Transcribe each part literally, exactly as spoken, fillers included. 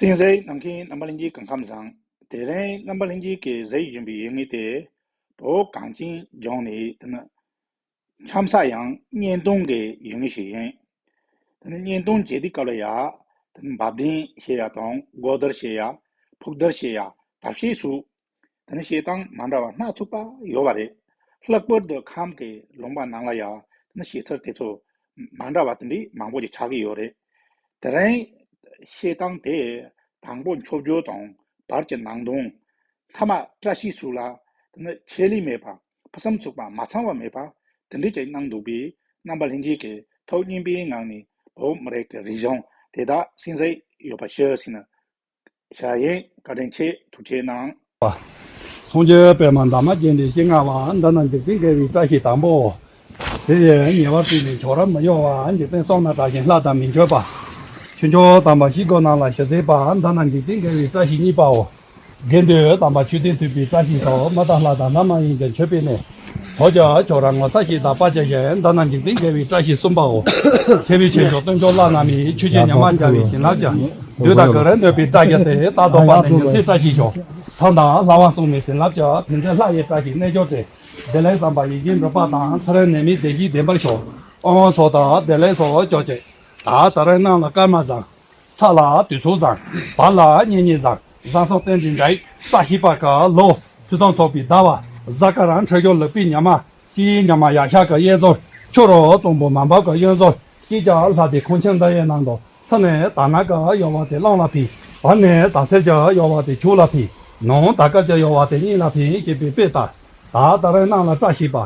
གསན་གཟིགས་གནང་མཁན་རྣམ་པ་ལྷན་རྒྱས་སྐུ་ཁམས་བཟང་། དེ་རིང་རྣམ་པ་ལྷན་རྒྱས་ཀྱིས་གཟིགས་བཞིན་པའི་ཡུལ་དངོས་དེ། བོད་གངས་ཅན་ལྗོངས་ནས་དེ་ནི་འཆམ་ས་ཡང་གཉེན་སྟོན་གྱི་ཡུལ་དངོས་ཤིག་ཡིན། དེ་ནི་གཉེན་སྟོན་བྱེད་དུས་སྐབས་ལ་ཡ། དེ་ནི་འབབ་སྡིངས་བྱེད་ཡ་དང་སྒོ་བསྡུར་བྱེད་ཡ། ཕུག་བསྡུར་བྱེད་ཡ། བརྡབ་གསིག་སོགས། དེ་ནི་བྱེད་སྟངས་མ་འདྲ་བ་སྣ་ཚོགས་པ་ཡོད་པ་རེད། ལྷག་པར་དུ་ཁམས་ཀྱི་ལུང་པ་ནང་ལ་ཡ། དེ་ནི་བྱེད་ཚུལ་དེ་ཚོ་མ་འདྲ་བ་དེ་འདྲའི་མང་པོ་ཞིག་ཆགས་ཀྱི་ཡོད་རེད། དེ་རིང་བཤད་སྟངས་དེ་དང་པོ་མཆོད་བརྗོད་དང་བར་གྱི་ནང་དོན། མཐའ་མ་བཀྲ་ཤིས་སོགས་ལ་དེ་ནི་ཆད་ལུས་མེད་པ། ཕུན་སུམ་ཚོགས་པ། མ་ཚང་བ་མེད་པ། དེ་འདྲ་ཅིག་གནང་འདུག་པས། རྣམ་པ་ལྷན་རྒྱས་ཀྱིས་ཐུགས་མཉེས་པའི་ངང་ནས་བོད་མི་རིགས་ཀྱི་རིག་གཞུང་དེ་དག་གསན་གཟིགས་ཡོད་པ་ཞུ་ཟེར་ནས་བྱ་ཡིན། བཀའ་དྲིན་ཆེ། ཐུགས་རྗེ་གནང་། སངས་རྒྱས་པདྨ་འདབ་མ་བརྒྱད་ལྡན་ཞིང་མངའ་བ། མདའ་ན་འཇིག་རྟེན་དགེ་བའི་བཀྲ་ཤིས་དང་པོ། དེ་ཡི་ཉེ་བར་བརྩིས་ནས་ཆོས་རབ་མི་གཡོ་བ། འཇིག་རྟེན་གསུམ་ན་གྲགས་ཤིང་ལྷ་དང་མིས་མཆོད་པ། ཆོས་འབྱོར་དམ་པ་བཞི་སྒོ་ནང་ལ་ཞུགས་མཛད་པ། མདའ་ན་འཇིག་རྟེན་དགེ་བའི་བཀྲ་ཤིས་གཉིས་པའོ། དགེ་འདུན་དམ་པ་མཆོད་རྟེན་མཐུན་པའི་བཀྲ་ཤིས་སོགས། མི་དང་ལྷ་དང་ལྷ་མ་ཡིན་གྱི་མཆོད་པས་མནན། དོལ་རྒྱལ་ཁྱོད་རང་ངོ་ཚ་ཞེས་དང་དཔའ་བཅས་བཞིན། མདའ་ན་འཇིག་རྟེན་དགེ་བའི་བཀྲ་ཤིས་གསུམ་པའོ། ཆེ་བའི་ཆོས་མཆོག་སྟོན་མཆོག་བླ་ན་མེད། ཆོས་ཀྱི་ཉི་མ་རྒྱལ་བའི་བྱིན་རླབས་ཀྱིས། བདུད་དང་ཀུ་རེ་གནོད་པའི་དགྲ་བརྒྱ་སྟེ། རྟག་ཏུ་དཔའ་ནི་ཉི་ཚེའི་བཀྲ་ཤིས་ཤོག། མཚན་དང་ལྷ་དབང་གསུམ་མའི་བྱིན་རླབས་ཀྱིས། ཕན་ཚུན་ལྷ་ཡི་བཀྲ་ཤིས་གནས་གྱུར་ཏེ། བདེ་ལེགས་བསམ་པ་ཡིད་བཞིན་འགྲུབ་པ་དང་། ཚེ་རིང་ནད་མེད་བདེ་སྐྱིད་ལྡན་པར་ཤོག། དབང་བ་ཚོགས་དང་བདེ་ལེགས་སོགས་ཀྱང་བྱེད། ད་ད་རིང་གནམ་ལ་སྐར་མ་བཟང་། ས་ལ་དུས་ཚོད་བཟང་། བར་ལ་གཉེན་ཉེ་བཟང་། བཟང་སོང་རྟེན་འབྲེལ་འདྲ་ཡི། ས་ཤི་པ་གི་ལོ། ཕུན་སུམ་ཚོགས་པའི་ཟླ་བ། གཟའ་སྐར་འཕྲོད་སྦྱོར་ལེགས་པའི་ཉི་མ། སྤྱིའི་ཉི་མ་ཡར་ཤར་གྱི་གཡས་ཟུར། ཕྱོགས་རིས་གཙང་པོ་མ་འབབ་ཀྱི་གཡོན་ཟུར། སྐྱིད་ཀྱི་ལྷ་དེ་ཁང་ཁྱིམ་འདི་ཡི་ནང་དུ། ཚུར་ནས་དར་ནག་གི་གཡོ་བ་དེ་གླང་ལ་ཕན། བར་ནས་དར་སེར་གྱི་གཡོ་བ་དེ་ཁྱོད་ལ་ཕན། ནང་དར་དཀར་གྱི་གཡོ་བ་དེ་གཉེན་ལ་ཕན་ཞེས་པའི་དཔེ་ལྟར། ད་ད་རིང་གནམ་ལ་བཀྲ་ཤིས་པ།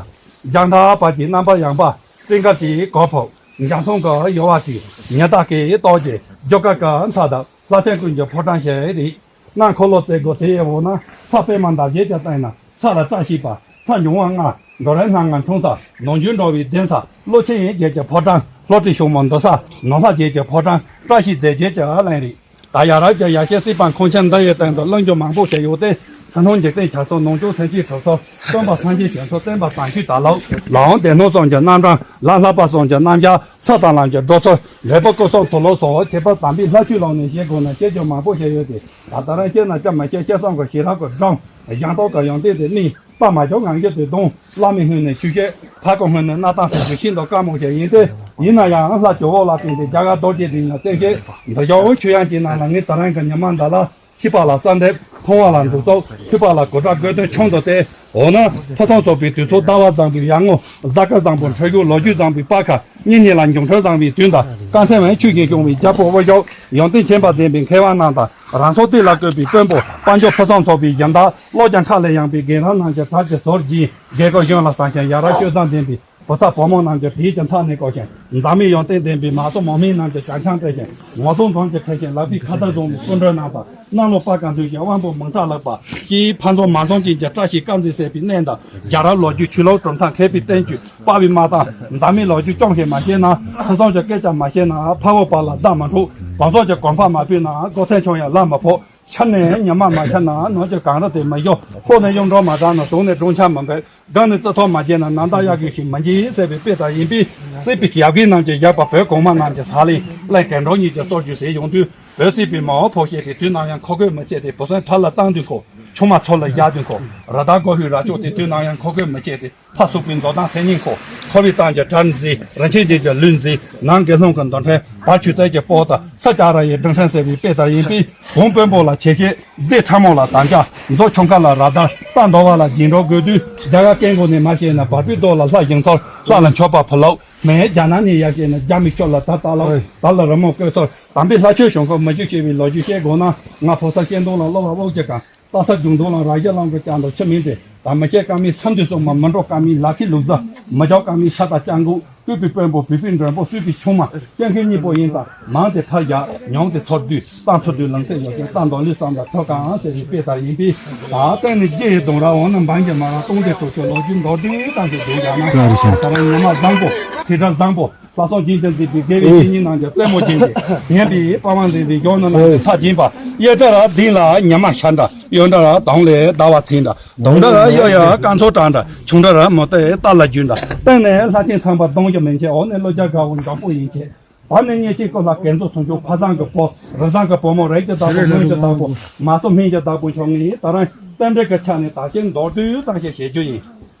རྒྱང་ཐག་བར་གྱི་རྣམ་པར་ཡངས་པ། སྤྲིན་དཀར་གྱི་གོ་ཕུབ། འཇའ་ཚོན་གྱི་གཡོ་བ་དེ། ཉི་ཟླ་གི་ཏོག་ཅན། རྒྱུ་སྐར་གྱི་མཚར་དང་། ལྷ་ཆེན་ཀུན་གྱི་ཕོ་བྲང་ཞིག་རེད། གནམ་འཁོར་ལོ་རྩེ་དགུ་དེ་ཡི་འོག་ན། ས་པད་མ་འདབ་བརྒྱད་ཀྱི་སྟེང་ན། ས་ལ་བཀྲ་ཤིས་པ། ས་འབྱུང་བ་ལྔ། འགྲོ་རིགས་སྣ་ལྔ་འཁྲུངས་ས། ནོར་རྒྱུན་འགྲོ་བའི་གདན་ས། ཀླུ་ཆེན་བརྒྱད་ཀྱི་ཕོ་བྲང་། ལྷོ་སྤྲིན་ཕྱུག་མོ་འདུ་ས། ནོར་ལྷ་བརྒྱད་ཀྱི་ཕོ་བྲང་། བཀྲ་ཤིས་རྫས་བརྒྱད་ཀྱི་གླིང་རེད། ད་ཡ་རབས་ཀྱི་ཡ་གྱལ་སྲིད་པ་ཁང་ཁྱིམ་འདི་ཡི་སྟེང་དུ་གླིང་རྒྱུ་མང་པོ་ཞིག་ཡོད་དེ། ས་སྣང་འཇིག་རྟེན་ཆགས་སོགས་ནང་ཆོས་སེམས་ཅན་གྲུབ་ཚུལ། སྟོན་པ་སངས་རྒྱས་བྱོན་ཚུལ། བསྟན་པ་བཟང་སྤྱོད་དར་ལུགས། ལམ་སྡེ་སྣོད་གསུམ་གྱི་རྣམ་གྲངས། ལམ་བསླབ་པ་གསུམ་གྱི་རྣམ་གཞག། ཚུལ་དང་ལམ་གྱི་སྒྲུབ་ཚུལ། འབྲས་བུ་སྐུ་གསུམ་མཐོལ་ལོ་སོགས་ཁྱད་པར་དམ་པའི་ལྷ་ཆོས་ལམ་ནས་བཤད་དགོས་ན་བཤད་རྒྱུ་མང་པོ་ཞིག་ཡོད་དེ། ད་ལྟ་རང་བཤད་ན་ཅི་མ་བཤད། བཤད་བསམ་གྱི་ཤེས་རབ་ཀྱི་སྒྲོམ། གཞན་སྟོབས་ཀྱི་ཡོན་ཏན་དེ་སྨིན། དཔའ་མ་བྱུང་ངང་རྒྱུད་དེ་གདོང་། བླ་མའི་སྔོན་ནས་ཆོས་བཤད། ཕ་ཁོ་སྔོན་ནས་གནའ་དང་ཟེར་རྒྱུ་ཤིན་ཏུ་དཀའ་མོ་ཞིག་ཡིན་ཏེ། ཡིན་ན་ཡང་ལྷ་ཇོ་བོ་ལ་བརྟེན་ཏེ་རྒྱ་གར་རྡོ་རྗེ་གདན་ལ་བརྟེན་བཤད། འདི་ཞག་ཆོས་དབྱངས་ཀྱི་ནང་ལ་ངས་ད་རང་གི་ཉི་མ་འདི་ལ། ཤེས་པ་ལ་གསལ་འདེབས། མཐོང་བ་ལ་འདུག་རྩོག། ཐོས་པ་ལ་གོ་བརྡ་དགོས་དོན་ཆུང་དུ་བལྟས། འོ་ན་ཕུན་སུམ་ཚོགས་པའི་དུས་ཚོད། ཟླ་བ་བཟང་པོའི་ཡར་ངོ་། གཟའ་སྐར་བཟང་པོ་འཕྲོད་སྦྱོར། ལོ་རྒྱུས་བཟང་པོའི་སྤར་ཁ། གཉེན་ཉེ་ལ་འབྱུང་འཕྲོད་བཟང་པོའི་དུས་ཟླ། སྐལ་ཕྲེང་བའི་ཆོས་ཀྱིས་སྐྱོང་བའི་རྒྱལ་པོ་དབུ་ཞྭ། ཡོན་ཏན་ཁྱད་པར་ལྡན་པའི་མཁས་དབང་རྣམས་དང་། རང་སྲོག་གཏད་ལ་བཀོད་པའི་དཔོན་པོ། དཔལ་འབྱོར་ཕུན་སུམ་ཚོགས་པའི་སྦྱིན་བདག། ཀློག་ཀྱང་མཁའ་ལས་ཡངས་པའི་དགེ་སློང་རྣམས་ཀྱི་གྲལ་གྱི་ཟུར་བརྗེས། རྒྱལ་སྒོ་གཞུང་ལ་བསམ་ཞིང་ཡ་རབས་སྤྱོད་བཟང་ལྡན་པའི་བུ་ཚ་བུ་མོ་རྣམས་ཀྱི་གྲལ་གྱི་མཐའ་ནས་བསྐོར་ཞིང་། འཛད་མེད་ཡོན་ཏན་ལྡན་པའི་མ་སྲུ་མོ་མི་རྣམས་ཀྱི་བྱང་ཆང་སྤྲད་ཅིང་། ངོ་སྲུང་འཛོམས་ཀྱི་ཁ་ཞིང་ལག་པའི་ཁ་དར་བཟུང་བའི་སྐུ་མགྲོན་རྣམས་དང་། གནམ་ལོ་སྤར་ཁ་འདུས་ཤིང་དབང་པོ་མང་དྲགས་ལེགས་པ། སྤྱིའི་ཕན་ཚུན་མ་འཛོམས་ཅན་གྱི་བཀྲ་ཤིས་དཀར་མཛེས་ཟད་པའི་གནས་འདི། རྒྱལ་རབས་ལོ་རྒྱུས་ཆོས་ལུགས་གྲུབ་མཐའ་མཁས་པའི་བསྟན་བཅོས་སྤར་བའི་མ་དང་། འཛད་མེད་ལོ་རྒྱུས་སྐྱོང་ཞིང་མ་བྱས་ན། ཚེ་སྲོག་གི་སྐད་ཆ་མ་བཤད་ན། ཕ་བོ་བར་ལ་བརྡ་མ་འཕྲོད། བང་སོ་གྱི་གོམ་པ་མ་སྤོས་ན། སྒོ་ཐེམ་ཆུང་ཡང་ལ་མ་ཕོག། ཆར་ནས་ཉི་མ་མ་ཤར་ན། ནོར་གྱི་གངས་རི་དེ་མི་གཞོལ། ལྷོ་ནས་གཡུང་དྲུང་མ་དྲངས་ན། ཟོག་ནས་སྦྲང་ཆར་མི་འབབ། སྒང་ནས་རྩི་ཐོག་མ་རྒྱས་ན། ནམ་ཟླ་དབྱར་ཁའི་ཞིང་མི་འགྱེལ་ཟེར་བའི་དཔེ་ལྟར་ཡིན་པས། སྲིད་པའི་ཡབ་རྒན་རྣམས་ཀྱིས་བཞག་པ། བོད་གོང་མ་རྣམས་ཀྱི་ཟ་ལེན། གླིང་གངས་འབྲོག་གཉིས་ཀྱི་སྲོལ་རྒྱུན་ཟེར་ཡོང་དུས། བོད་སྲིད་པའི་མ་འོངས་ཕོ་བཤད་དེ། དུས་ནམ་ཡང་མཁོ་དགོས་མི་བྱེད་དེ། བུ་སྲིང་ཕར་ལ་བཏང་དུས་ཁོ། ཆུང་མ་ཚུར་ལ་བཞག་དུས་ཁོ། རི་དྭགས་སྒོ་ཕྱུགས་རྭ་ཅོ་དེ། དུས་ནམ་ཡང་མཁོ་དགོས་མི་བྱེད་དེ། ཕ་སུག་པའི་མཛོ་དང་སེང་ཉིན་ཁོ། ཁོ་བའི་གཏམ་གྱི་གྲལ་འཛིན། རིན་ཆེན་རྒྱན་གྱི་ལུས་འཛིན། ནང་དགེ་སློང་གི་འདུལ་ཕྲན། བར་ཆོས་རྩལ་གྱི་པོ་ཏི། ས་སྐྱ་ར་ཡི་སྒྲུང་ཕྲན་ཟེར་བའི་དཔེ་ལྟར་ཡིན་པས། གོང་དཔོན་པོ་ལ་ཆེ་བཤད། སྡེ་ཕྲ་མོ་ལ་དམ་བཅའ། མཛོ་ཁྱུང་དཀར་ལ་ར་དར། རྟ་འདོ་བ་ལ་རྒྱན་འགྲོ་དགོས་དུས། རྒྱ་གར་སྐད་མགོ་ནས་མ་བཤད་ན། བར་པའི་རྡོ་ལ་ལྷ་བཞེངས་ཚུལ། ལྷ་ལ་མཆོད་པ་ཕུལ་ལུགས། མི་རྒྱ་ནག་ནས་ཡར་བཤད་ན། རྒྱ་མི་ཆོས་ལ་དར་ལྟ་ལུགས། དར་ལ་རི་མོ་བཀོད་ཚུལ། དམ་པའི་ལྷ་ཆོས་བྱུང་ཁུངས་མི་ཤེས་པའི་ལོ་རྒྱུས་བཤད་དགོས་ན། ང་ཕོ་གསར་སྐྱེ་གདོང་ལ་གློ་བ་དབུགས་ཀྱི་གང་། རྟ་ས་རྒྱུག་མདོག་ལ་ར་རྒྱ་ལམ་གྱི་བརྐྱང་དུ་ཆུ་མིན་ཏེ། ད་མི་བཤད་ཀ་མིའི་སེམས་འདུན་སོགས་མ། མི་འགྲོ་ཀ་མིའི་ལག་ཁའི་ལུག་རྫི། མི་རྒྱག་ཀ་མིའི་ཤ་དང་སྐྱ་འགུག། བསྐུལ་པའི་དཔོན་པོ་བོད་པའི་མགྲོན་པོ། གསོས་པའི་ཆུང་མ་སྐྱེ་མཁན་གཉིས་པོ་ཡིན་ཙང་། མང་སྟེ་ཐར་རྒྱག་ཉུང་སྟེ་ཚོར་སྡུད། བཏང་ཚོར་སྡུད་ལམ་སེང་ཡོད་ཀྱང་། རྟ་འདོ་ལུས་བསམ་ལ་ཐོག་གང་ཟེར་བའི་དཔེ་ལྟར་ཡིན་པས། ད་སྟེང་ནས་རྒྱལ་ཡི་གདུང་ར། འོག་ན་འབངས་ཀྱི་མ་ར། སྟོང་སྡེ་གྲོགས་ཆོས་ལོ་རྒྱུས་མདོར་བསྡུས་ཙམ་ཞིག་བསྡུས་བཞག་ན། ད་རང་ཉི་མ་བཟང་པོ། ཚེས་གྲངས་བཟང་པོ། ལྷག་བསམ་རྒྱུན་གྱི་མཛེས་པའི། དགེ་བའི་བཤེས་གཉེན་རྣམས་ཀྱི་རྩེད་མོ་རྒྱན་ཏེ། ངན་པའི་པ་ཝང་འཛིན་པའི་གཞོན་ནུ་རྣམས་ཀྱི་མཐའ་བརྒྱན་པ། གཡས་གྲལ་ལྡིང་ལ་ཉི་མ་ཤར་འདྲ། གཡོན་གྲལ་དོང་ལས་ཟླ་བ་ཚེས་འདྲ། གདོང་གྲལ་གཡོ་ཡ་སྐར་ཚོགས་གྲགས་འདྲ། ཆུང་གྲལ་མུ་ཏིག་རྟ་ལ་རྒྱུག་འདྲ། སྟེང་ནས་ལྷ་ཆེན་ཚངས་པ་གདོང་གི་མིང་ཆེ། འོག་ནས་ཀླུ་རྒྱལ་དགའ་བོ་འཇམ་པོ་ཡིན་ཆེ། བར་ནས་གཉེར་ཆེན་སྐུ་ལྷ་གེ་མཛོ་ཚུན་ཆུང་ཕ་བཟང་གི་བུ། རི་བཟང་གི་བུ་མོ། རིགས་ཀྱི་བདག་པོ། སྨོན་གྱི་བདག་པོ། མ་སོ་སྨན་གྱི་བདག་པོ་མཆོག་ངས་ད་རང་རྟེན་འབྲེལ་གྱི་ཆ་ནས་དག་ཞིང་མདོར་བསྡུས་ཙམ་ཞིག་བཤད་རྒྱུ་ཡིན།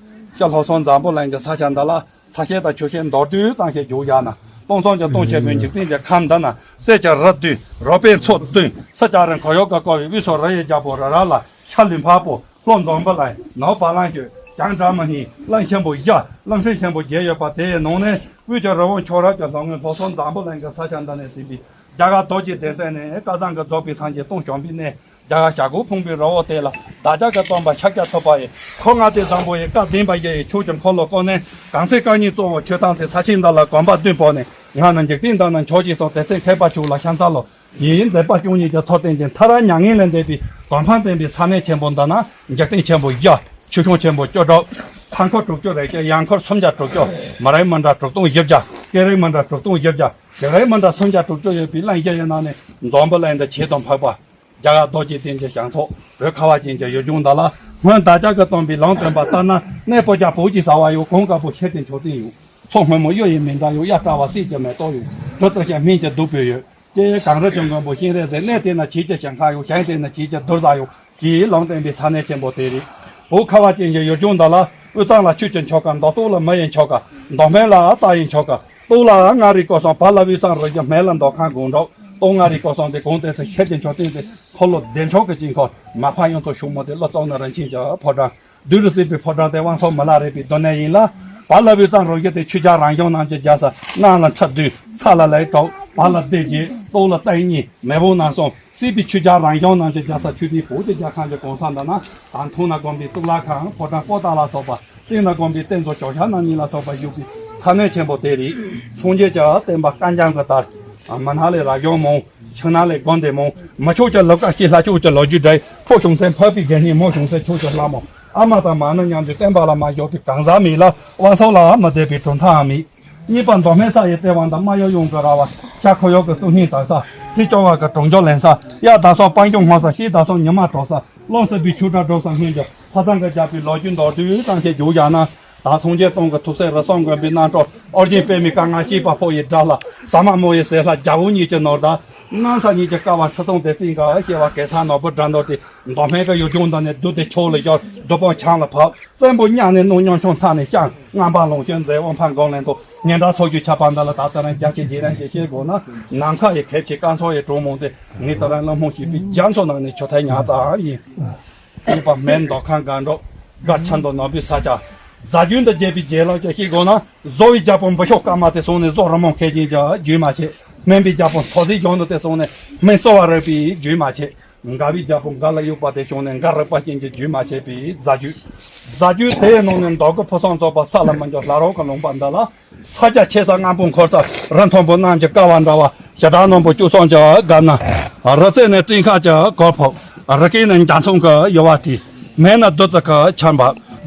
ཤར་ལྷོ་སོང་འཛམ་བུ་གླིང་གི་ས་ཆ་འདི་ལ། ས་གཞི་དང་ཆུ་ཤེལ་མདོར་བསྡུས་ཙམ་ཞིག་བརྗོད་བཞག་ན། སྟོང་གསུམ་གྱི་སྟོང་ཆེན་པོའི་འཇིག་རྟེན་གྱི་ཁམས་འདི་ན། གསེར་གྱི་རི་བདུན། རོ་པའི་མཚོ་བདུན། སུ་ཅག་རིང་ཁོར་ཡུག་གི་བསྐོར་བའི་དབུས་སུ་རི་ཡི་རྒྱལ་པོ་རི་རབ་ལ། ཤར་ལུས་འཕགས་པོ། ལྷོ་འཛམ་བུ་གླིང་། ནུབ་བ་ལང་སྤྱོད། བྱང་སྒྲ་མི་སྙན། གླིང་ཆེན་པོ་བཞི། གླིང་ཕྲན་ཆེན་པོ་བརྒྱད་ཡོད་པ་དེའི་ནང་ནས། དབུས་ཀྱི་རི་བོ་མཆོག་རབ་ཀྱི་ལྷོ་ངོས་ལྷོ་སོང་འཛམ་བུ་གླིང་གི་ས་ཆ་འདི་ནས་ཟིན་པའི་རྒྱ་གར་རྡོ་རྗེ་གདན་ས་ནས། སྐལ་བཟང་གིས་རྫོགས་པའི་སངས་རྒྱས་སྟོང་བྱོན་པའི་གནས། རྒྱ་གར་བྱ་རྒོད་ཕུང་པོའི་རི་བོ་དེ་ལ། བདག་ཅག་གི་སྟོན་པ་ཤཱཀྱ་ཐུབ་པ་ཡི། འཁོར་ལྔ་སྡེ་བཟང་པོ་ཡི། བཀའ་བདེན་པ་བཞི་ཡི་ཆོས་ཀྱི་འཁོར་ལོ་བསྐོར་ནས། གང་ཚེ་རྐང་གཉིས་གཙོ་བོ་ཆོས་བདག་ཚེ། ས་ཆེན་འདི་ལ་གོམ་པ་བདུན་སྤོས་ནས། ང་ནི་འཇིག་རྟེན་འདི་ན་མཆོག་ཅེས་གསུངས། དེ་ཚེ་མཁས་པ་ཁྱོད་ལ་ཕྱག་འཚལ་ལོ། ཡིད་བཞིན་མཛད་པ་བཅུ་གཉིས་ཀྱི་མཚོ་རྟེན་གྱི། མཐར་མྱ་ངན་ལས་འདས་པའི་གོ་འཕང་བསྟན་པའི་ས་གནས་ཆེན་པོ་འདི་ན། འཇིག་རྟེན་ཆེན་པོ་བཞི། ཆོས་སྐྱོང་ཆེན་པོ་བཅུ་དྲུག་མཐའ་འཁོར་དྲུག་ཅུ་རེ་བརྒྱད། ཡང་འཁོར་སུམ་བརྒྱ་དྲུག་ཅུ། མི་རིགས་མི་འདྲ་དྲུག་སྟོང་བཞི་བརྒྱ། སྐད་རིགས་མི་འདྲ་དྲུག་སྟོང་བཞི་བརྒྱ། ཡིག་རིགས་མི་འདྲ་སུམ་བརྒྱ་དྲུག་ཅུ་ཡོད་པའི་གླིང་བཞི་ཡི་ནང་ནས། འཛམ་བུ་གླིང་འདི་ཆེས་དང་འཕགས་པ། རྒྱ་གར་རྡོ་རྗེ་གདན་གྱི་ཞིང་སོགས། བོད་ཁ་བ་ཅན་གྱི་ཡུལ་ལྗོངས་འདི་ལ། སྔོན་བདག་ཅག་གི་སྟོན་པའི་ལུང་བསྟན་པ་ལྟར་ན། གནས་སྤོས་ཀྱང་བོད་ཀྱི་ས་བ་ཡོད། གངས་དཀར་པོ་ཤེལ་གྱི་མཆོད་རྟེན་ཡོད། མཚོ་སྔོན་མོ་གཡུ་ཡི་མཎྜལ་ཡོད། གཡའ་བཀྲ་བ་གསེར་གྱི་མེ་ཏོག་ཡོད། གྲུ་བཙུགས་ཤིང་སྨན་གྱི་བདུག་སྤོས་ཡོད། ཀྱེ་གངས་རི་ཀྱི་མགོན་པོ་སྤྱན་རས་གཟིགས། གནས་དེ་ན་བྱེས་ཀྱི་ཞིང་ཁ་ཡོད། ཞིང་དེ་ན་བྱེས་ཀྱི་དུར་ས་ཡོད། ཞེས་ལུང་བསྟན་པའི་ས་གནས་ཆེན་པོ་དེ་རེད། བོད་ཁ་བ་ཅན་གྱི་ཡུལ་ལྗོངས་འདི་ལ། དབུས་གཙང་ལ་ཆོས་ཀྱི་ཆོལ་ཁ། མདོ་སྟོད་ལ་མི་ཡི་ཆོལ་ཁ། མདོ་སྨད་ལ་རྟ་ཡི་ཆོལ་ཁ། སྟོད་ལ་མངའ་རིས་སྐོར་གསུམ། བར་ལ་དབུས་གཙང་རུ་བཞི། སྨད་ལ་མདོ་ཁམས་སྒང་དྲུག། སྟོད་མངའ་རིས་སྐོར་གསུམ་དེ། གངས་ཏི་སེ་ཤེལ་གྱི་མཆོད་རྟེན་དེ། འཁོར་ལོ་བདེ་མཆོག་གི་དཀྱིལ་འཁོར། མ་ཕམ་གཡུ་མཚོ་ཕྱུག་མོ་དེ། ཀླུ་གཙུག་ན་རིན་ཆེན་གྱི་ཕོ་བྲང་། བདུད་རྩི་པའི་ཕོ་བྲང་དེ། དབང་ཕྱུག་མི་ལ་རས་པའི་སྡོད་གནས་ཡིན་ལ། བར་ལ་དབུས་གཙང་རུ་བཞི་དེ། ཆོས་རྒྱལ་རང་བྱུང་རྣམས་ཀྱི་རྒྱལ་ས། གནམ་ལ་ཁྲི་བདུན། ས་ལ་ལེགས་དྲུག། བར་ལ་སྡེ་བརྒྱད། སྟོད་ལ་སྟེང་གཉིས། མེས་པོ་རྣམ་གསུམ། སྲིད་པའི་ཆོས་རྒྱལ་རང་བྱུང་རྣམས་ཀྱི་རྒྱལ་ས། ཆོས་ལྡན་བོད་ཀྱི་རྒྱལ་ཁམས་ཀྱི་གང་ས་འདི་ན། ད་མཐོ་ན་དགོན་པའི་གཙུག་ལག་ཁང་། ཕོ་བྲང་པོ་ཏཱ་ལ་སོགས་པ། སྟེང་ན་དགོན་པའི་རྟེན་གཙོ་ཇོ་ཤཱཀ་རྣམ་གཉིས་ལ་སོགས་པ་བཞུགས་པའི་ས་གནས་ཆེན་པོ་དེ་རེད། སངས་རྒྱས་ཀྱི་བསྟན་པ་སྐལ་འཇམ་གྱི་དར། མི་སྣ་ལས་རབ་བྱུང་མང་། ཕྱུག་ན་ལས་དགོན་སྡེ་མང་། མི་ཆོས་ཀྱི་ལུགས་ཀ་ཤེས། ལྷ་ཆོས་ཀྱི་ལོ་རྒྱུས་འདྲེས། ཕོ་བྱུང་ཚེ་འཕགས་པའི་དགེ་བསྙེན། མོ་བྱུང་ཚེ་ཆོས་ཀྱི་ལྷ་མོ། ཨ་མ་དང་མ་ནུ་མཉམ་དུ་བསྟན་པ་ལ་མ་ཞུགས་པའི་གང་ཟག་མེད་ལ། དབང་ཕྱུག་ལའང་མི་སྡེ་པའི་གྲུབ་མཐའ་མེད། གཉིས་པ་མདོ་སྨད་ས་ཡི་ལྟེ་བ་འདི། རྨ་ཡུལ་གཡང་གི་ར་བ། ཤར་ཁོར་ཡུག་གི་སྲོག་སྙིང་དར་ས། སྲིད་སྐྱོང་བ་གི་གྲོང་འཇོག་ལེན་ས། གཡའ་བདག་སོགས་སྤང་ལྗོངས་སྔོ་ས། ཤེལ་བདག་སོགས་ཉི་མ་དྲོ་ས། རླུང་བསིལ་བའི་ཆུ་སྒྲ་སྒྲོག་ས། སྔོན་གྱི་ཕ་བཟང་གིས་བརྒྱབ་པའི་ལོ་རྒྱུས་མདོར་བསྡུས་ཙམ་ཞིག་བརྗོད་བཞག་ན། ད་སངས་རྒྱས་སྟོང་གི་ཐུགས་སྲས་རི་གསུམ་མགོན་པོའི་རྣམ་འཕྲུལ། ཨོ་རྒྱན་པདྨའི་སྐར་མངའ་བཞད་པ་ཕོ་ཡི་དགྲ་ལྷ། ཟ་མ་མོ་ཡི་ཟས་ལྷ། རྒྱལ་པོ་གཉིས་ཀྱི་ནོར་བདག། གནམ་ས་གཉིས་ཀྱི་ཀ་བ། ཁྲི་སྲོང་ལྡེ་བཙན་གྱི་སྐྱེ་བ་གེ་སར་ནོར་བུ་སྦྲ་ནོར་དེ། མདོ་སྨད་ཀྱི་ཡུལ་ལྗོངས་འདི་ནས་བདུད་དེ་ཕྱོགས་ལ་ཤོར། བདུད་དཔུང་བྱང་ལ་བབས། བཙན་པོ་གཉའ་ནས་བསྣུན། གཉོམ་ཆུང་མཐའ་ནས་བཤམས། རྔམ་པ་ལོངས་སྤྱོད་མཛད། དབུ་འཕང་སྒང་ལ་འདུག། ཉི་ཟླ་མཚོ་རྒྱུད་ཆགས་པ་འདི་ལ། ད་ལྟ་རང་རྒྱ་ཆེ་རྗེས་དྲན་ཞིག་བཤད་དགོས་ན། ནམ་མཁའ་ཡི་ཁེབས་ཆེ་སྐར་ཚོགས་ཡི་གྲོགས་མང་སྟེ། ངས་ད་རང་བླུན་རྨོངས་བྱིས་པའི་རྒྱ་མཚོ་ནང་ནས་ཆུ་ཐལ་ཉག་ཙམ་ཡིན། གཉིས་པ་སྨད་མདོ་ཁམས་སྒང་དྲུག། སྒར་ཆབ་མདོ་ནོར་བུའི་ས་ཆ། རྫ་རྒྱུད་འདི་རྒྱས་པའི་རྗེས་ལོ་ཅིག་བཤད་དགོས་ན། བཟོ་བའི་རྒྱལ་པོ་འབུ་ཤོག་ཀརྨ་དེ་སོང་ནས། བཟོ་རི་མོ་མཁས་ཅན་གྱི་རྒྱུད་མ་ཆད། སྨན་པའི་རྒྱལ་པོ་མཚོ་རྫས་ལྗང་ནུ་དེ་སོང་ནས། སྨན་གསོ་བ་རིག་པའི་རྒྱུད་མ་ཆད། མགར་བའི་རྒྱལ་པོ་མགར་ལ་དབྱུག་པ་དེ་བྱུང་ནས། མགར་རིག་པ་ཅན་གྱི་རྒྱུད་མ་ཆད་པའི་རྫ་རྒྱུད། རྫ་རྒྱུད་དེའི་ནང་ནས་མདོ་དགུ་ཕུན་སུམ་ཚོགས་པ། ས་ལ་མི་འགྱུར་ལྷ་རབ་ཀྱི་ལུང་པ་འདི་ལ། ས་རྒྱ་ཆེ་ས་རྔམ་པོ་འཁོར་ས། རི་མཐོན་པོ་གནམ་གྱི་ཀ་བ་འདྲ་བ། བྱེ་བྲག་རྣོན་པོ་སྐྱོ་སོགས་ཀྱི་སྒར་ན། རི་རྩེ་ནས་སྤྲིན་ཁ་གྱི་གུར་ཕུབ། རི་སྐེད་ནས་འཇའ་ཚོན་གྱི་ཡུ་བ་བྲིས། སྨད་ན་བདུད་རྩི་གི་ཆར་འབབ།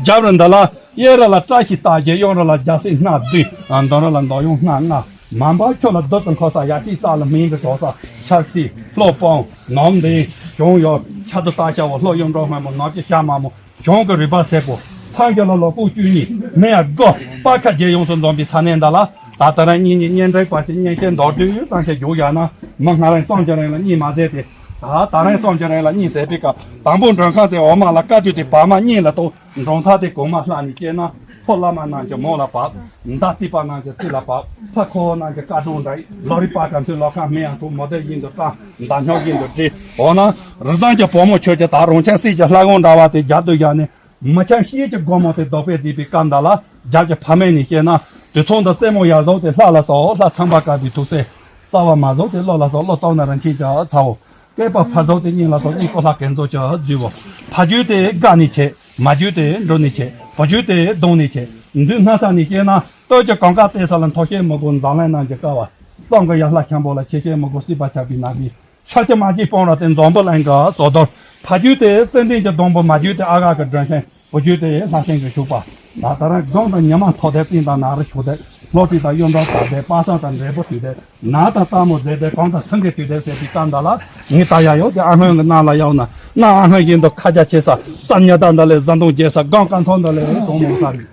རྒྱབ་རི་འདི་ལ། གཡས་རི་ལ་བཀྲ་ཤིས་རྟགས་བརྒྱད། གཡོན་རི་ལ་རྒྱལ་སྲིད་སྣ་བདུན། མདུན་རི་ལ་མདོག་གཡང་སྣ་ལྔ། མ་འབབ་ཁྱོད་ལ་བདུད་རྩི་འཁོར་ས། ཡ་ཏིའི་རྩ་ལ་སྨན་གྱི་གྲོགས་ས། ཆར་སིལ་ལྷོ་སྤང་ནོར་འདན་བྱུང་ཡོད། ཆར་དུ་རྟ་ཤ་བོ། ལྷོ་གཡུ་འབྲུག་སྔོན་མོ། ནགས་ཀྱི་ཤ་དམར་མོ། གཞུང་གི་རུས་པ་སེར་པོ། མཚམས་རྒྱ་ལ་ལོ་ཀོ་བཅུ་གཉིས། མེ་ཡ་དགུ། སྤར་ཁ་བརྒྱད་ཡོངས་སུ་འཛོམས་པའི་ས་གནས་འདི་ལ། ད་ད་རང་གཉིས་གཉིས་གཉེན་འབྲེལ་བར་གྱི་གཉེན་བཤད་མདོར་བསྡུས་ཙམ་ཞིག་བརྗོད་བཞག་ན། མི་སྔ་རིང་གསུམ་གྱི་རིང་ལ་གཉིད་མ་ཟེར་ཏེ། ད་ད་རིང་གསུམ་གྱི་རིང་ལ་གཉིད་ཟེར་བའི་སྐབས། དང་པོ་མགྲོན་ཁང་དེ་འོག་མ་ལ། བཀའ་བརྒྱུད་དེ་བར་མ་གཉིས་ལ་གཏོགས། མགྲོན་ཐག་དེ་གོང་མ་ལྷ་ནས་སྐྱེས་ན། ཕོ་བླ་མ་རྣམས་ཀྱི་མོ་ལ་བབས། མདའ་རྩིས་པ་རྣམས་ཀྱི་རྩིས་ལ་བབས། ཕ་ཁོ་བོ་རྣམས་ཀྱི་བཀའ་དྲུང་འདྲ། ལོ་རེའི་བར་ག་མཐུན། ལོ་ཁ་སྨན་ཡང་འཐུང་། མོ་དེ་བཞིན་དུ་བཀྲ། མདའ་སྨྱུག་བཞིན་དུ་བསྒྲིལ། འོ་ན་རི་བཟང་གི་བུ་མོ་ཁྱོད་ཀྱིས། ད་རང་ཅག་སྲིད་ཀྱི་ལྷ་ཁང་འདྲ་བ་དེ་རྒྱབ་ཏུ་བཞག་ནས། མི་ཆེན་ཤེས་ཀྱི་སྒོ་མོ་དེ་བདོག་པས་མཛེས་པའི་སྐབས་འདི་ལ། རྒྱབ་ཀྱི་ཕ་མེས་ནས་བཤད་ན། དུས་མཚུངས་འདི་རྩེ་མོ་ཡར་ཟུག་དེ་ལྷ་ལ་སོགས། ལྷ་ཚངས་པ་དཀར་པོའི་ཐུགས་སྲས། རྩ་བ་མར་ཟུག་དེ་ཀླུ་ལ་སོགས། ཀླུ་གཙུག་ན་རིན་ཆེན་གྱི་ཚ་བོ། སྐེད་པ་ཕར་ཟུག་དེ་སྙིང་ལ་སོགས། སྙིང་པོ་ལྷ་གན་རྫོང་གི་རྫི་བོ། ཕ་རྒྱུད་དེ་དགའ་ནས་ཆད། མ་རྒྱུད་དེ་འགྲོ་ནས་ཆད། བུ་རྒྱུད་དེ་གདོང་ནས་ཆད། མདུན་སྣ་ས་ནས་བཤད་ན། སྟོད་ཀྱི་གངས་དཀར་ཏི་སེ་ལ། མཐོ་ཤོས་མུ་གུ་འཛམ་གླིང་རྣམས་ཀྱི་ཀ་བ། གསུང་གི་ཡར་ལྷ་ཤམ་བུ་ལ། ཆེ་ཤོས་མུ་གུ་སྲིད་པ་ཆགས་པའི་ནགས་པའི། ཤར་གྱི་མ་གཅིག་སྤང་ར་སྟེང་། འཛམ་བུ་གླིང་གི་ཟོ་རྡོར། ཕ་རྒྱུད་དེ་ཙན་དན་གྱི་སྡོང་པོ། མ་རྒྱུད་དེ་ཨ་ག་གི་སྒྲོན་ཤིང་། བུ་རྒྱུད་དེ་ལྷ་ཤིང་གི་ཤུག་པ། ད་ད་རང་དགུན་དང་ཉི་མ་མཐོ་དེ། སྤྲིན་དང་ནགས་རི་ཆུ་དེ། ལྷོ་དྲི་དང་གཡུ་འབྲུག་དར་དེ། པ་སངས་དང་འབྲས་བུ་དུས་དེ། ནགས་དང་སྟག་མོ་གཟིག་དེ། གངས་དང་སེང་གེ་དུས་དེ་ཟེར་བའི་སྐབས་འདི་ལ། ངས་ད་ཡར་ཡོད་དེ་ཨ་སྔོན་གྱི་གནས་ལ་ཡོང་ན། གནམ་ཨ་སྔོན་བཞིན་དུ་ཁ་རྒྱ་ཆེ་ས། རྩྭ་ཉི་ཟླ་འདི་ལས་བཟའ་བཏུང་རྒྱས་ས། སྒང་དཀར་ཚང་འདི་ལས་དོང་མང་ས་རེད།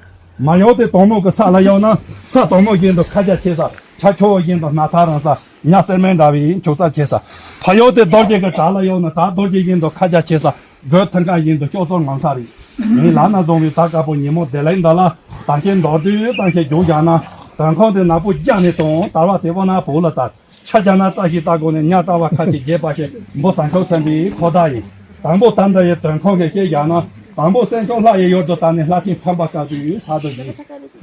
མར་ཡོང་སྟེ་དོང་མོ་གི་ས་ལ་ཡོང་ན། ས་དོང་མོ་བཞིན་དུ་ཁ་རྒྱ་ཆེ་ས། ཆ་ཆོ་བ་བཞིན་དུ་སྣ་ཐག་རིང་ས། ཉ་སེར་མའི་འདྲ་བའི་མཆུ་རྩ་ཆེ་ས། ཕ་ཡུལ་དེ་རྡོ་རྗེ་གི་བྲག་ལ་གཡུགས་ན། བྲག་རྡོ་རྗེ་བཞིན་དུ་ཁ་རྒྱ་ཆེ་ས། རྒོད་མཐིང་ག་བཞིན་དུ་ལྕོག་ཙོག་ངང་ས་རེད། ངའི་ལག་ན་བཟུང་བའི་དར་དཀར་པོ་ཉིན་མོ་བདེ་ལེགས་འདི་ལ། དར་ཤིང་མདོར་བསྡུས་དང་ཞེས་རྒྱུགས་བཞག་ན། དོན་ཁོང་དེ་ནག་པོ་རྒྱ་ནས་བཏང་། དར་བ་དེ་བོ་ན་བུ་ལ་དར། ཆ་བཞག་ན་བཀྲ་ཤིས་རྟ་སྒོ་ནས། ཉ་བཀྲ་བ་ཁ་ཅིག་རྒྱས་པ་ཞེས། འབུ་ཟ་འཁྱོག་སེམས་པའི་ཁོ་ཐག་ཡིན། དང་པོ་དར་འདི་ཡི་དོན་ཁོང་གི་ཤེས་བཞག་ན། དང་པོ་སེང་ཤོག་ལྷ་ཡི་ཡུལ་དུ་དར་ནས། ལྷ་ཆེན་ཚངས་པ་དཀར་པོའི་ས་དུ་བཞེངས།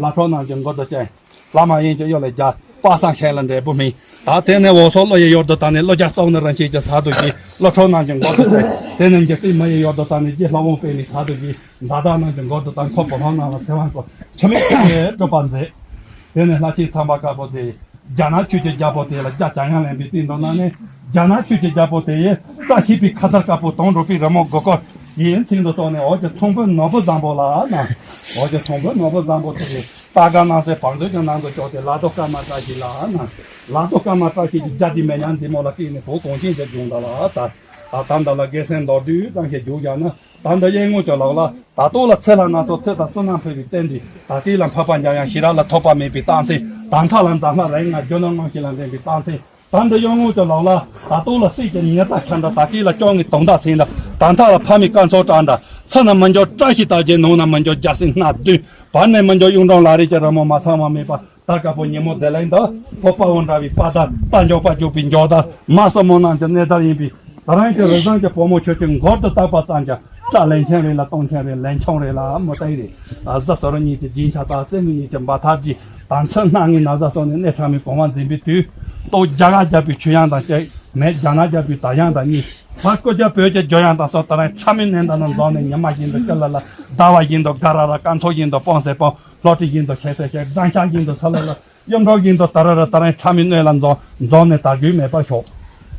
ལྷ་ཁྲོ་རྣམས་ཀྱི་མགུལ་དུ་བཅས། ལྷ་མ་ཡིན་གྱི་གཡུལ་ལས་རྒྱལ། དཔག་བསམ་ཤིང་ལ་འབྲས་བུ་སྨིན། ད་དེ་ནས་འོད་ཟེར་ཀླུ་ཡི་ཡུལ་དུ་དར་ནས། ཀླུ་རྒྱལ་གཙུག་ན་རིན་ཆེན་གྱི་ས་དུ་བཞེངས། ཀླུ་ཁྲོ་རྣམས་ཀྱི་མགུལ་དུ་བཅས། དེ་ནས་འཇིག་རྟེན་མི་ཡི་ཡུལ་དུ་དར་ནས། རྗེ་ལྷ་དབང་པད་མའི་ས་དུ་བཞེངས། ཟླ་དར་རྣམས་ཀྱི་མགུལ་དུ་དར། འཁོར་བུ་ལྷ་རྣམས་ལ་ཚེ་དབང་བསྐུར། འཆི་མེད་ཆོས་ཀྱི་གྲུབ་པ་མཛད། དེ་ནས་ལྷ་ཆེན་ཚངས་པ་དཀར་པོ་དེ། རྒྱ་ནག་ཆོས་ཀྱི་རྒྱལ་པོ་དེ་ལ་རྒྱ་བྱ་ཡང་ལེན་པའི་སྟེང་དུ་གནང་ནས། རྒྱ་ནག་ཆོས་ཀྱི་རྒྱལ་པོ་དེ་ཡིས་བཀྲ་ཤིས་པའི་ཁ་དར་དཀར་པོ་དོང་སྒྲུག་པའི་རི་མོ་མགོ་སྐོར་ཡིན་ཚིག་འདི་སོགས་ནས། འོག་གི་ཚོང་དཔོན་ནོར་བུ་བཟང་པོ་ལ་གནང་། འོག་གི་ཚོང་དཔོན་ནོར་བུ་བཟང་པོ་དེ་ཡིས་རྟ་སྒ་སྣང་གསལ་བང་མཛོད་ཀྱི་ནང་དུ་བཅུག་སྟེ། ལ་དོ་སྐར་མ་བཀྲ་ཤིས་ལ་གནང་། ལ་དོ་སྐར་མ་བཀྲ་ཤིས་ཀྱི་རྒྱ་དེ་མེ་ཉག་མཛེས་མོ་ལ་བརྟེན་ནས། བུ་གོང་ཆེན་གྱི་ལྗོངས་འདི་ལ་དར། ད་ལྟ་འདི་ལ་རྒྱལ་མཚན་མདོར་བསྡུས་ཙམ་ཞིག་རྒྱུགས་བཞག་ན། ད་འདི་གཡས་ངོས་ཀྱི་ལོགས་ལ། ད་ལྟོ་ལ་ཚེ་ལྷ་སྣ་ཚོགས་ཚེ་དང་བསོད་ནམས་འཕེལ་བའི་རྟེན་འབྲེལ། ད་ལྟའི་ལ་འཕགས་པ་འཇམ་དབྱངས་ཞི་རགས་ལ་ཐོགས་པ་མེད་པའི་རྟགས་མཚན། ད་མཐའ་ལ་འཛམ་ལྷ་རིགས་ལྔ་རྒྱུ་ནོར་མངོན་ཤེས་ལ་འདྲེན་པའི་རྟགས་མཚན། ད་འདི་གཡོན་ངོས་ཀྱི་ལོགས་ལ། ད་ལྟོ་ལ་སྲས་ཀྱི་ཉི་ཟླ་འཆར་འདྲ། ད་ལྟའི་ལ་སྐྱོ་ངལ་དུང་ཟླ་ཟིན་འདྲ། ད་མཐའ་ལ་ཕ་མའི་སྐར་ཚོགས་བཀྲ་འདྲ། ཕྱི་ན་མི་འགྱུར་བཀྲ་ཤིས་དར་རྒྱས། ནང་ན་མི་འགྱུར་རྒྱལ་སྲིད་སྣ་བདུན། བར་ནས་མི་འགྱུར་གཡུང་དྲུང་ལག་རིས་ཀྱི་རི་མོ་མ་ཚང་བ་མེད་པ། དར་དཀར་པོ་ཉིན་མོ་བདེ་ལེགས་འདི། ཕོ་དཔའ་བོ་འདྲ་བའི་དཔའ་དར། རྟ་མགྱོགས་པ་རྒྱུག་པའི་མགྱོགས་དར། མ་སྲུ་མོ་རྣམས་ཀྱི་གནས་དར་ཡིན་པས། ད་རང་གི་རི་བཟང་གི་བུ་མོ་ཁྱོད་ཀྱི་མགུལ་དུ་བཏགས་པ་ཙམ་གྱིས། སྐྲ་ལན་ཆེན་རེད་ལ་སྟོང་ཆེན་རེད། ལན་ཆུང་རེད་ལ་མུ་ཏིག་རེད། གཟི་ཟུར་གཉིས་ཀྱི་རྒྱན་ཆ་དང་། གསེར་དངུལ་གཉིས་ཀྱི་འབའ་ཐག་རྒྱས། དར་ཚོན་སྣ་ལྔའི་ན་བཟའ་སོགས་ནས། གནས་ཁྲ་མོའི་གོང་བ་འཛིན་པའི་དུས། ལྟོ་རྒྱ་གར་རྒྱལ་པོའི་ཆོས་དབྱངས་དང་གཅིག་མེད། རྒྱ་ནག་རྒྱལ་པོའི་དར་དབྱངས་དང་གཉིས། བར་སྐུ་རྒྱལ་བོད་ཀྱི་རྒྱལ་དབྱངས་དང་སོགས། ད་རང་ཁྲ་མོའི་གནས་འདི་ན་འཛོམས་ནས། ཉི་མ་བཞིན་དུ་ཞི་ལི་ལི། ཟླ་བ་བཞིན་དུ་དགའ་ར་ར། སྐར་ཚོགས་བཞིན་དུ་སྤངས་སེ་སྤངས། ལྷོ་དྲི་བཞིན་དུ་ཁེགས་སེ་ཁེགས། སྦྲང་ཆར་བཞིན་དུ་སིལ་ལི་ལི། གཡུ་འབྲུག་བཞིན་དུ་དར་ར་ར། ད་རང་ཁྲ་མོའི་སྣོད་ལ་འཛོམས་འཛོམས་ནས། དར་རྒུད་མེད་པར་ཤོག་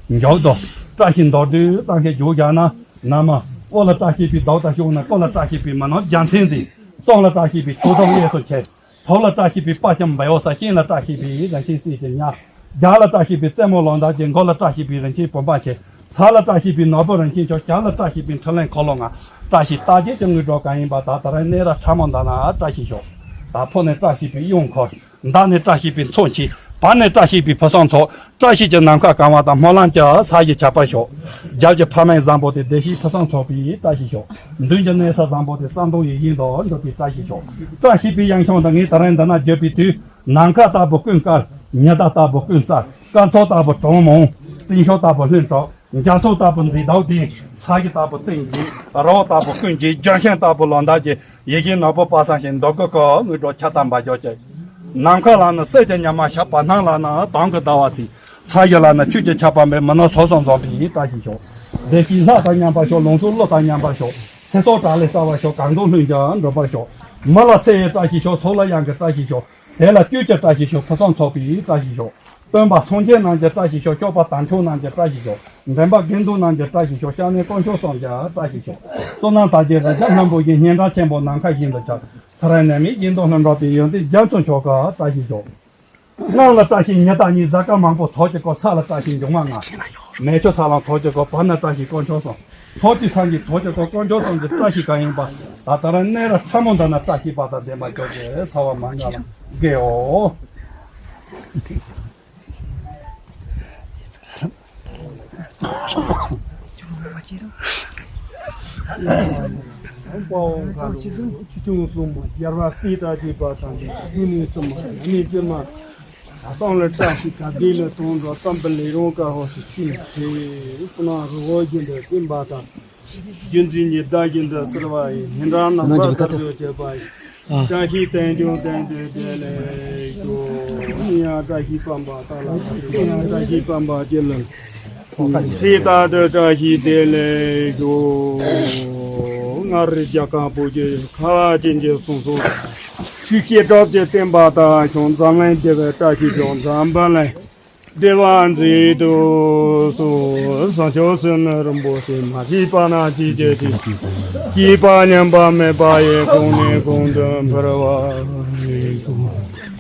མགྱོགས་དོ། བཀྲ་ཤིས་མདོར་བསྡུས་ཙམ་ཞིག་རྒྱུགས་བཞག་ན། ན་མ། དབུ་ལ་བཀྲ་ཤིས་པའི་མདོག་དང་ཤུགས་ནི། སྐུ་ལ་བཀྲ་ཤིས་པའི་མི་ནོར་རྒྱལ་མཚན་འཛིན། གསུང་ལ་བཀྲ་ཤིས་པའི་ཆོས་དུང་གཡས་སུ་འཁྱིལ། ཐུགས་ལ་བཀྲ་ཤིས་པའི་དཔའ་ཞུམ་བེའུ་ཟ། སྤྱན་ལ་བཀྲ་ཤིས་པའི་རིན་ཆེན་གསེར་གྱི་ཉ། རྒྱབ་ལ་བཀྲ་ཤིས་པའི་རྩེ་མོ་ལོ་འདབ་ཀྱི། མགུལ་ལ་བཀྲ་ཤིས་པའི་རིན་ཆེན་བུམ་པ་ཆེ། ས་ལ་བཀྲ་ཤིས་པའི་ནོར་བུ་རིན་ཆེན་མཆོག་ཕྱག་ལ་བཀྲ་ཤིས་པའི་འཕྲིན་ལས་འཁོར་ལོ་ལྔ། བཀྲ་ཤིས་རྟགས་བརྒྱད་ཀྱི་དངོས་གྲུབ་གང་ཡིན་པ། ད་ད་རེས་གནས་ར་ཁྲ་མོ་འདི་ན་བཀྲ་ཤིས་ཤོག་ད་ཕུ་ནས་བཀྲ་ཤིས་པའི་གཡོན་འཁོར། མདའ་ནས་བཀྲ་ཤིས་པའི་མཚོན་ཆེན། བར་ནས་བཀྲ་ཤིས་པའི་ཕུན་སུམ་ཚོགས། བཀྲ་ཤིས་ཀྱི་ནམ་མཁའ་གང་བ་དང་། སྨོན་ལམ་གྱི་ས་གཞི་ཁྱབ་པར་ཤོག་རྒྱབ་ཀྱི་ཕ་མའི་བཟང་པོ་དེ། བདེ་སྐྱིད་ཕུན་སུམ་ཚོགས་པའི་བཀྲ་ཤིས་ཤོག་མདུན་གྱི་གནས་ས་བཟང་པོ་དེ། བསམ་དོན་ཡིད་བཞིན་དུ་འགྲུབ་པའི་བཀྲ་ཤིས་ཤོག་བཀྲ་ཤིས་པའི་ཡང་ཆུང་དུ་ངས་ད་རེས་འདི་ན་བརྗོད་པའི་དུས། ནམ་མཁའ་ལྟ་བུ་ཀུན་དཀར། ཉི་ཟླ་ལྟ་བུ་ཀུན་གསལ། སྐར་ཚོགས་ལྟ་བུ་གྲངས་མང་། སྤྲིན་ཤོག་ལྟ་བུ་ལྷུན་གྲུབ། རྒྱ་མཚོ་ལྟ་བུ་མཛེས་སྡུག་ལྡན། ས་གཞི་ལྟ་བུ་སྟེང་འཛིན། རི་བོ་ལྟ་བུ་ཀུན་འཛིན། ལྗོན་ཤིང་ལྟ་བུ་ལོ་འདབ་ཀྱི། ཡིད་བཞིན་ནོར་བུ་དཔག་བསམ་ཤིང་། འདོད་དགུ་ཀུན་དངོས་གྲུབ་ཁྱབ་བརྡལ་འབར་གྱུར་ཅིག་ནམ་མཁའ་ལ་ནི་གསེར་གྱི་ཉི་མ་ཤར། བར་སྣང་ལ་ནི་དུང་གི་ཟླ་བ་ཚེས། ས་གཞི་ལ་ནི་ཆོས་ཀྱི་ཆར་པ་འབབ། མི་ནོར་ཕུན་སུམ་འཛོམས་པའི་བཀྲ་ཤིས་ཤོག་བདེ་སྐྱིད་ལྷ་དང་མཉམ་པར་ཤོག་ལོངས་སྤྱོད་ཀླུ་དང་མཉམ་པར་ཤོག་ཚེ་སྲོག་དྲག་ལས་གསལ་བར་ཤོག་གངས་རྫོང་ལྷུན་གྱིས་འགྲུབ་པར་ཤོག་མི་ལ་ཚེ་ཡི་བཀྲ་ཤིས་ཤོག་ཚོགས་ལ་གཡང་གི་བཀྲ་ཤིས་ཤོག་ཟས་ལ་སྤྱོད་ཀྱི་བཀྲ་ཤིས་ཤོག་ཕུན་སུམ་ཚོགས་པའི་བཀྲ་ཤིས་ཤོག་སྟོན་པ་སངས་རྒྱས་རྣམས་ཀྱི་བཀྲ་ཤིས་ཤོག་སྐྱོབ་པ་དམ་ཆོས་རྣམས་ཀྱི་བཀྲ་ཤིས་ཤོག་འདྲེན་པ་དགེ་འདུན་རྣམས་ཀྱི་བཀྲ་ཤིས་ཤོག་སྐྱབས་གནས་དཀོན་མཆོག་གསུམ་གྱི་བཀྲ་ཤིས་ཤོག་བསོད་ནམས་དར་རྒྱས་རི་རྒྱལ་ལྷུན་པོ་བཞིན། སྙན་གྲགས་ཆེན་པོ་ནམ་མཁའ་བཞིན་དུ་ཁྱབ། ཚེ་རིང་ནད་མེད་བཞིན་དུ་ལྷུན་གྲུབ་པའི། ཡོན་ཏན་རྒྱ་མཚོ་མཆོག་གི་བཀྲ་ཤིས་ཤོག་སྔགས་ལ་བཀྲ་ཤིས་ཉི་ཟླ་གཉིས། གཟའ་སྐར་མང་པོ་ཚོགས་ཀྱི་སྐོར། ས་ལ་བཀྲ་ཤིས་འབྱུང་བ་ལྔ། མེ་ཆུ་ས་གླང་ཚོགས་ཀྱི་སྐོར། བར་ན་བཀྲ་ཤིས་དཀོན་མཆོག་གསུམ། ཚོགས་ཀྱི་སངས་རྒྱས་ཚོགས་ཀྱི་སྐོར། དཀོན་མཆོག་གསུམ་གྱི་བཀྲ་ཤིས་གང་ཡིན་པ། ད་ལྟ་རང་གནས་ར་ཁྲ་མོ་འདི་ན་བཀྲ་ཤིས་པ་དང་ལྡན་པ་གྱུར་ཅིག་ཟེར་བ་མ་ཉམས་ལ་དགེའོ། དཔའ་བོ་མཁའ་འགྲོ་ཆོས་སྐྱོང་སྲུང་མ་རྒྱལ་བ་སྲས་དང་བཅས་པ་དང་། ཀུན་ནས་བསམ་པ་ཡང་ནས་བསྐྱེད་མ། བསམ་ལ་བཀྲ་ཤིས་དགའ་བདེ་ལ་དོན་འགྲུབ། བསམ་པ་ལས་རུང་དཀའ་བ་ཞིག་ཕྱིན་ཚེ། བསོད་ནམས་རི་བོ་བཞིན་དུ་བརྟན་པ་དང་། རྒྱུ་མཚན་ཉི་ཟླ་བཞིན་དུ་གསལ་བ་ཡི། སྙན་གྲགས་རྣམ་པར་དར་ཤོག་བྱེད་པ་ཡི། བཀྲ་ཤིས་དལ་འབྱོར་ལྡན་དུ་བདེ་ལེགས་ཤོག་ཡང་བཀྲ་ཤིས་པད་མ་དག་ལ་ཡང་བཀྲ་ཤིས་པད་མ་སྤྱི་ལ། ཚེ་རྟག་ཏུ་བཀྲ་ཤིས་བདེ་ལེགས་ཤོག་སྔར་རྒྱ་གར་བོད་ཀྱི་ཁ་བ་ཅན་གྱི་གསུང་སོགས། ཆོས་བཤད་གྲོགས་ཀྱི་བསྟན་པ་དར་ཤོག་འཛམ་གླིང་རྒྱལ་བའི་བཀྲ་ཤིས་ཤོག་འཛམ་བུ་གླིང་བདེ་བ་མཛེས་སྡུག་སོགས། བཟང་སྤྱོད་བསོད་ནམས་རིན་པོ་ཆེ། མ་སྐྱེས་པ་རྣམས་སྐྱེས་གྱུར་ཅིག་སྐྱེས་པ་ཉམས་པ་མེད་པ་ཡི། གོང་ནས་གོང་དུ་འཕེལ་བ།